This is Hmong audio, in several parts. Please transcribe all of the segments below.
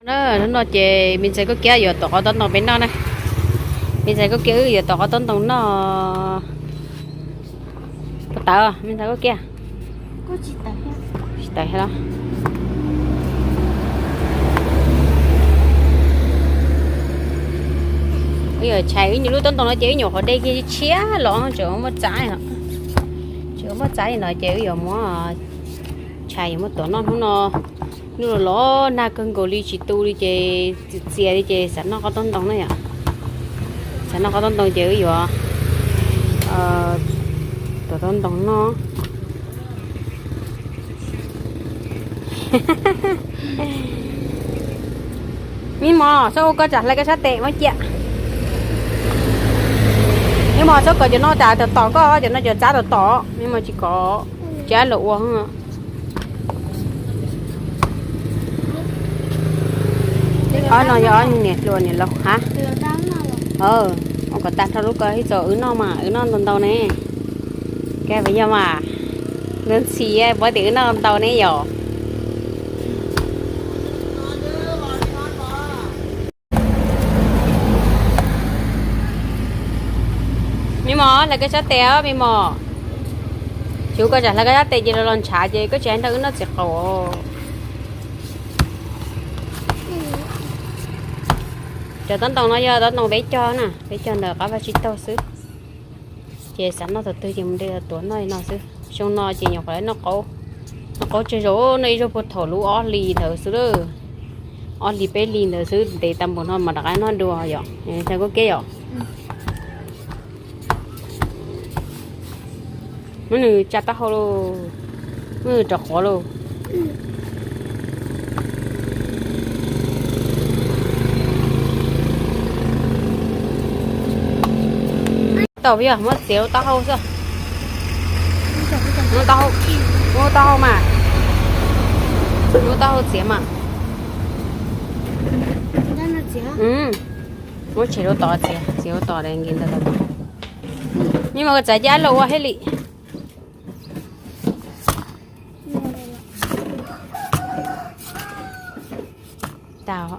Na, hnub no ces me ntxhais Kub Kiab yuav tuav qos tauv ntoo peb noj na. Me ntxhais Kub Kiab wb yuav tuav qos tauv ntoo noj. Puas tawv me ntxhais Kub Kiab? Tsis tawv thiab los? Wb yuav tshais wb nyuam lub tauv ntoo no ces wb nyuam qhuav de kiag tshiab los tseem muaj txav, tseem muaj txav li no ces wb yuav muab tshais yuav muab tuav noj hnub no. Hnub no los nag kawg nkaus li tsis tu li ces txias txias li ces xav noj qos tauv ntoo na yom. Xav noj qos tauv ntoo ces wb yuav tuav tauv ntoo noj. Me mos, txhob ua koj tsam hlais koj sab tes muab cia. Me mos, txhob kom cov no tsam tom tom koj, cov no cov txav tom tom, me mos tsis kom, tsis ab los ua. Ob no yog ob niam hluas niam laus hab. Ua kom tag nrho lub ko ib txog wb noj mas wb noj ntau ntau ne. Kab puas yog mas, ntxhi puab tias wb noj ntau ne yom. Me mos, hlais koj sab tes os me mos. Tsis ua koj tsam hlais koj sab tes ces los los ntshav ces koj tsis hais nrog wb noj txiv qaub. Cov tauv ntoo no yog tauv ntoo peb cog na, peb cog ntawm qab vaj tsib taug xwb. Ces xav noj thaum twg ces mus de tuav noj li no xwb. Xyoo no ces nyuam qhuav noj qaub, noj qaub tsawg zaus, noj ib zaug puag thaum lub ob hlis ntawd xwb lawm. Ob hlis peb hlis ntawd xwb, ntev tas npaum no mas rov qab noj dua yom, ntxhais Kub Kiab yom. Muab nws tsa taub hau lauj, muab nws rov quav lauj. Tau yog muab txiav lub taub hau xwb. Muab taub hau, muab taub hau mas, muab taub hau txiav mas. Muab tshem lub tod txiav, txiav lub tod nkees ntawd. Nws mas txav cab los ua hej li. Tau,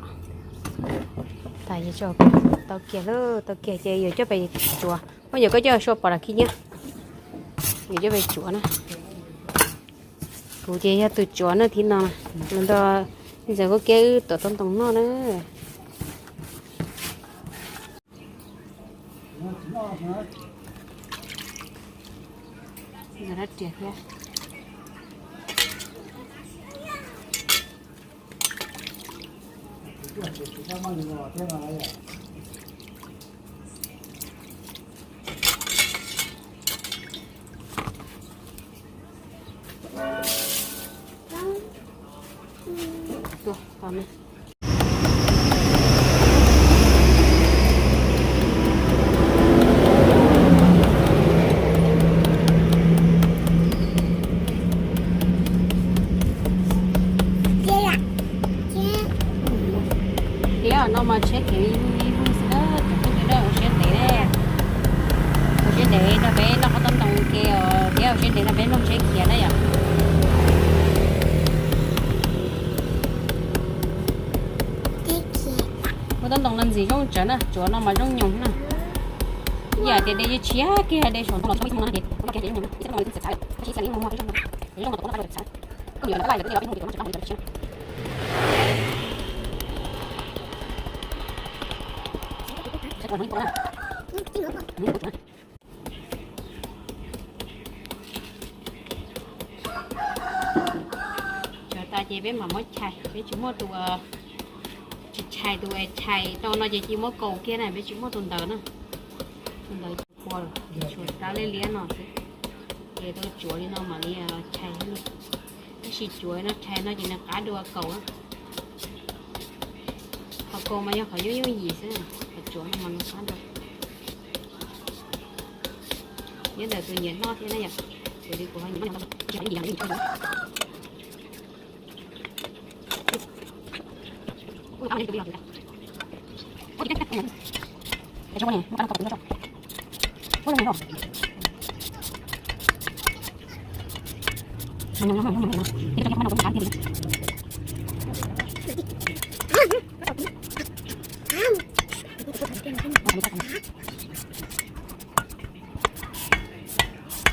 tau kiag lauj, tau kiag ces yuav coj pem tsuav. Muab yog koj coj sua pom los khib nyiab. Yuav coj pem tsuav na. Kuv ces yog tus tsuav na thib no. Los nrog ntxawm Kub Kiab wb tuav tauv ntoo noj na. Tiab no mas tsheb khiav li lug li lug xwb na, tus phooj ywg na, ua siab ntev na. Ua siab ntev nrog peb noj qos tauv ntoo ke os, thiab ua siab ntev nrog peb mloog tsheb khiav na yom. Muab tauv ntoo no ntxim zoo tsawv na, tsuav no mas zoo nyoos na. Yam tias de tshiab kiag de saum ntoo los tsis muaj ib txhia no na ces, ib txhia no li txiav txhav, tab sis ib txhia li muag muag peb zoo no, peb zoo no tau noj tab laj lawm txiav txhav. Koj yuav tau laj lawm koj yuav peb zoo no tsis tau noj tab laj lawm txiav txhav. Tsuav tas ces peb mam muab chais, peb tsis muaj tus, tsis chais tus chais tau no ces cia muab kaus kiag na, peb tsis muaj tus ntawd na. Tus ntawd tsis pua, tsuav rab liab liab no xwb. Ces tau tsuav li no mam li chais li. Tab sis tsuav no chais no ces nws qab dua kaus. Qhov kaus mas yog qhov yooj yooj yim xwb, qhov tsuav no mas nws qab dua. Nyob ntawm tus nyiam noj thiab na yom, kuv li kuv ho nyiam noj tsis yog yim yam li.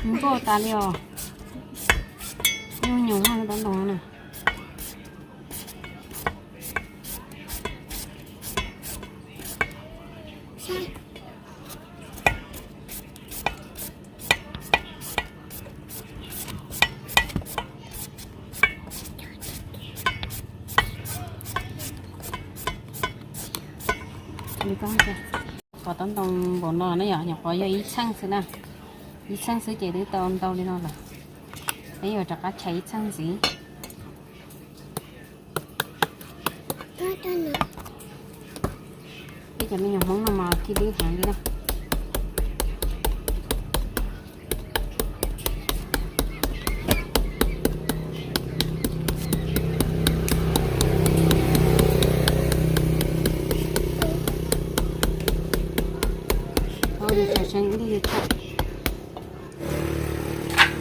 Npoj tas li os. Nyuag nyoos no tau ntoo na. Qos tau ntoo npaum no na yom, nyuam qhuav yog ib txheej xwb na. Ib txheej xwb ces twb tau ntau li no lawm. Peb yuav rov qab tshais ib txheej ntxiv. Peb cov me nyuam Hmoob no mas khib dwb heev li na.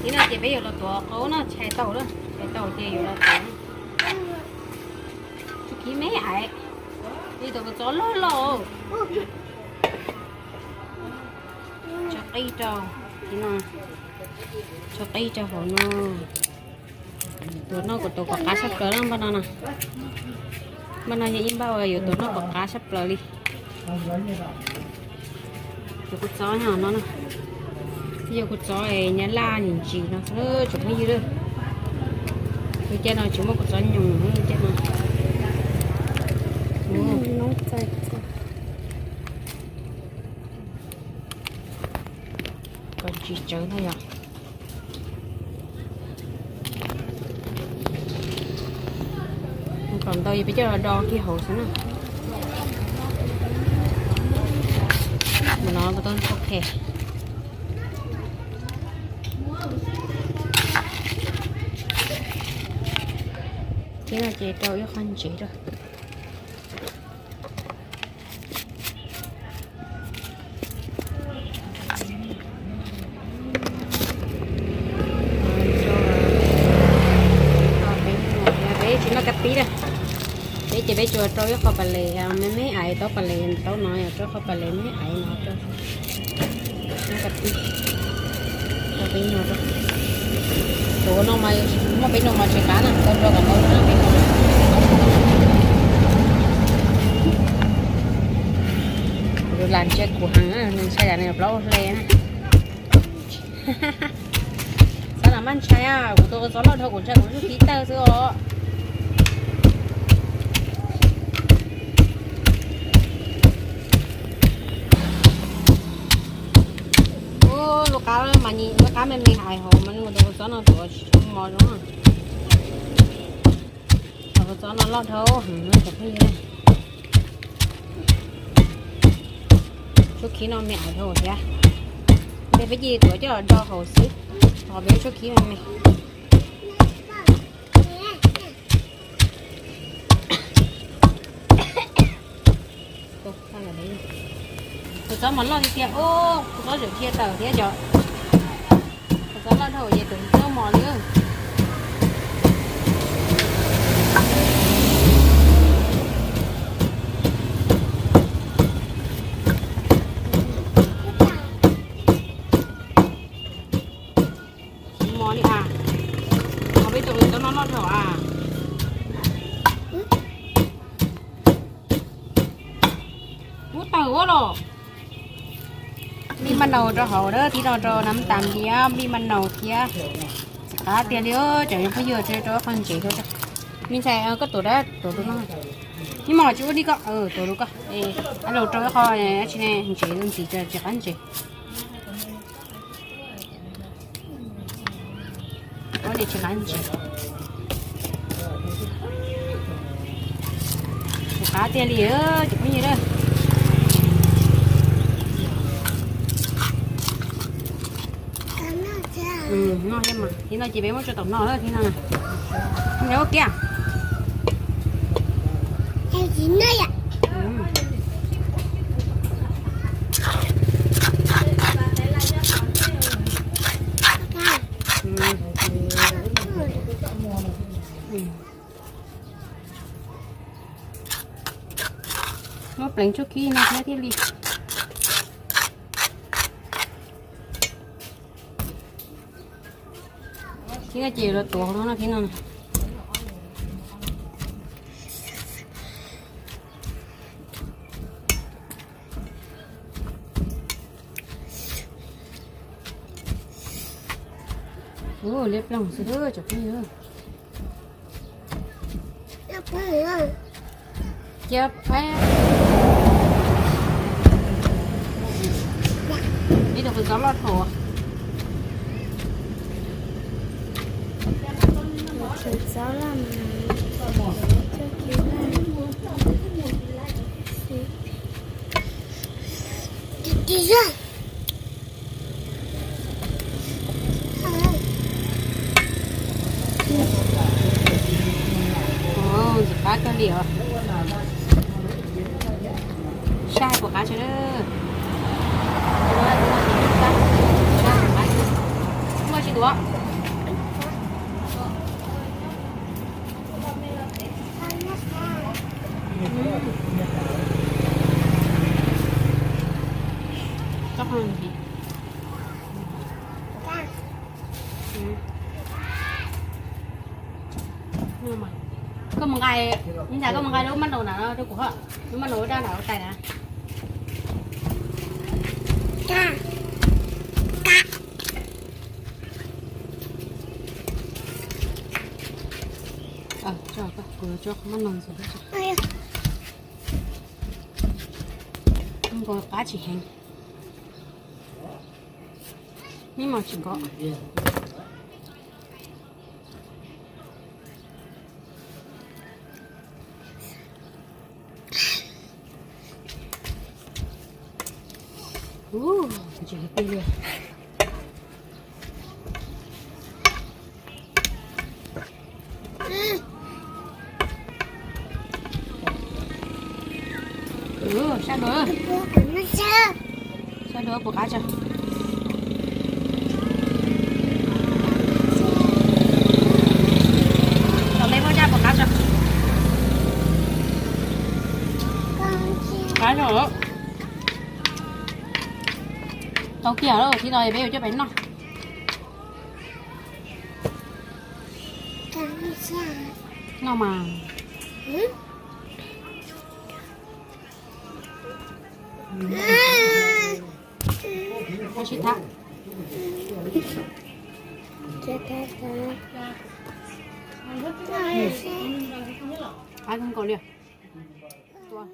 Ib no ces peb yuav los tuav qaub na, tshais tau lawm, tshais tau ces yuav los tuav. Tsuj khib me me, li tus kua txob loj loj. Tso qij rau, tso qij rau hauv no. Tuav noj kuv tuav kom qab tshaj plaws na npaj no na. Npaj no yog ib npaj uas yuav tuav noj kom qab tshaj plaws li. Cov kua txob no no, yog kua txob nyab laj ntsim ntsim no xwb tsoom phooj ywg. Lub caij no tsis muaj kua txob nyoos lub caij no. Kom ntsim tsawv ntag yom. Kom ntau yog peb coj los do kiag hauv xwb na. Mus no tau ok. Thiab no ces rau ib qho ntsev rau. Peb tsis noj kab pib na. Peb ces peb tsuas rau ib qho pas les me me, ais taub pas les taub no yog rau qho pas les me ais no rau. Noj kab pib. Rau peb no rau. Tus no mas muaj peb no mas tsis qab na, tau rau kom tau na peb no. Kuv lam ntsia kuv heev, nws ntshai yam nws plaub hle na. Xav lam maj ntshai, kuv tus kua txob loj dhau kuv ntshai kuv tsuj khib tawg xwb os. Lub qab mas, lub qab me me hais hauv mas kuv tus kua txob no tuav tsis tshua mos zoo. Tus kua txob no loj dhau heev cov phooj ywg. Tsuj khib no me ais dhau thiab. Ces peb cia li tuav coj los do hauv xwb, ho peb tsuj khib me me. Tus txob mos loj tiag tiag, tus txob zawm dhia tawm thiab cov. Tus txob loj dhau ces tus txob mos li. Mos li as, mos peb tus txob no loj dhau as. Ub tawg ua los. Npij maj naus rau hauv, thib no rau nab tas npiab, npij maj naus thiab. Txiv qab tiag li, cov phooj ywg, rau qhov ntsev rau. Me ntxhais, koj tuav dab tuav tus no. Neb mos tsis ua li koj, tuav tus koj. Ab, los rau ib qho, tsis ne ntsev ntxiv, tsis qab ntsev. Ua li tsis qab ntsev. Tsis qab tiag li, cov phooj ywg. Noj thiab mas, thib no ces peb muab tso tom no, thib no na. Nyob kiag. Muab pleev tsuj khib no thiab thiaj li. Khib no ces los tuav no, khib no. Ua liab ploog xwb tsoom phooj ywg. Cia peb ib tug qws txob loj thaum. Qws txob loj mas. Ntxim qab kawg li os. Sab puas qab tshaj lawm. Muaj tsis tuav. Koj mus nqa, ntawm koj mus nqa lub maj nraus na rau kuv, lub maj nraus daj nram tais na. Kuv tso maj nraus ntxuav, nkaus qab tsis heev, mib mos tsis nkov. Sab dua, sab dua puas qab tso. Tom ntej muaj zaj puas qab tso. Qab tso. Tau kiag lawm, tib no peb yuav coj peb noj. Noj mas. Sib thab. Qab kawg nkaus li. Tua.